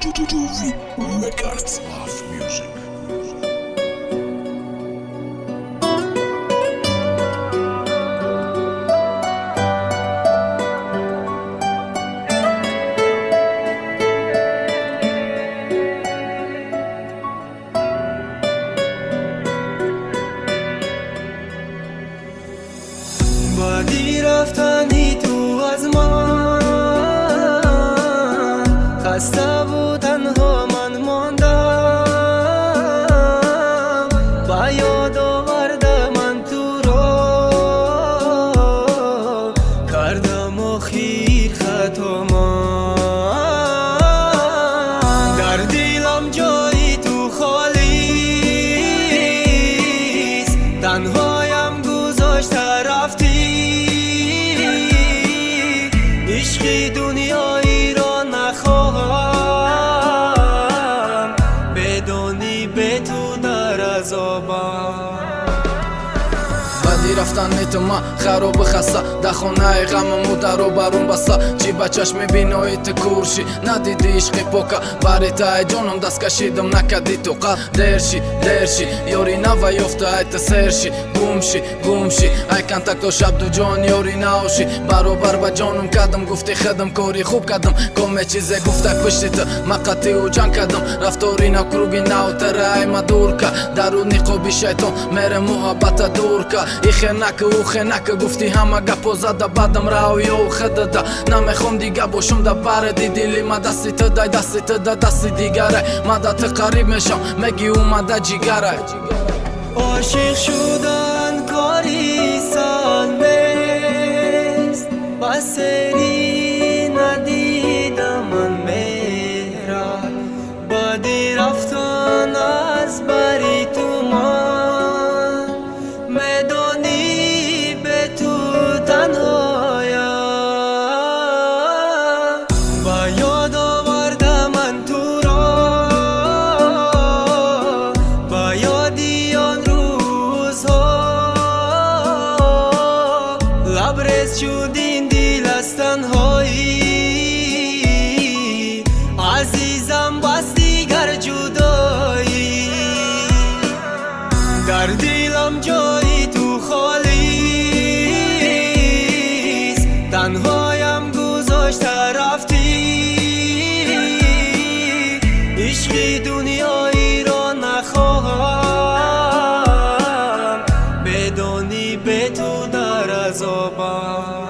Jovi Records. Love Music. Баъди рафтани ту аз ман хаставу танҳо ман мондам. Ба ёд оварда ман туро, кардам охир хато ман. Дар дилам ҷои ту холист, танҳоям гузошта рафтӣ. Ишқи дунёиро нахоҳам, бедонӣ бе ту дар азобам. Баъди рафтани ту ман харобу хаста, дар хонаи ғамаму дару барум баста. Чӣ ба чашми бинои ту куршӣ, надиди ишқи пока. Бари тай ҷоном даст кашидам, накади тоқат. Дерши, дерши, ёри нава ёфта, ай ту серши. Гумши, гумши, ай контакто шабдуҷон, ёри наоши. Баробар ба ҷонум кардам, гуфти худам кори хуб кардам. Коме чизе гуфтай пушти ту, ма қатъиу ҷанг кардам. Рафтори нав, круги нав тара ай ма дур ка. Дару ниқоби шайтон мере муҳаббата дур ка. Ихе нака, ухе нака, гуфти ҳама гапо зада бадам рав ё худада. Намехом дига бошум да баради дили ма, дасти ту дай, дасти ту да дасти дигарай. Ма да ту қариб мешам, меги умада ҷигарай. Ошиқ шудан кори сон нест, ба сери надидам ман меҳра. Баъди рафтан аз бари ту ман медонӣ бе ту танҳоям. Ба ёд оварда ман туро, ба ёди он рӯзҳо, лабрез шуд ин дил аз танҳоӣ. Азизам, бас дигар ҷудоӣ. Дар дилам ҷои ту холист, танҳоям гузошта рафтӣ. Ишқи дунёиро нахоҳам, бедонӣ бе ту дар азобам.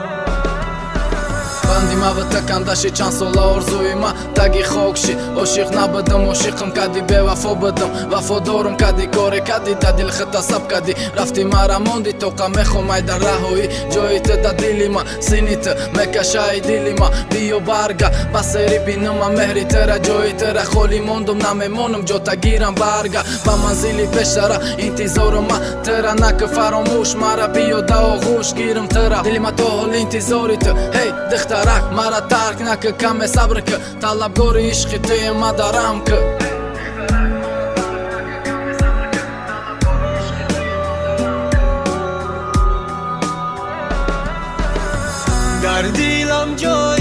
Банди ма ва такандаши чанд сола орзуи ма таги хок ши. Ошиқ набудам, ошиқам кади, бевафо будам, вафодорум кади, коре кади, да дил хита саб кади. Рафти, мара монди тоқа, мехом ай дар раҳоӣ. Ҷои ту да дили ма, сини ту мекашаи дили ма. Биё барга, ба сери бинима меҳри тара. Ҷои тара холӣ мондум, намемонам ҷота гирам барга. Ба манзили пештара интизорум ма тара, нака фаромӯш мара, биё да оғӯш гирам тара. Дили ма то ҳол интизори ту, ҳей духтарак, мара тарк нака, каме сабр ка. Талабгори ишқи туе ма дарам ка. Дар дилам ҷои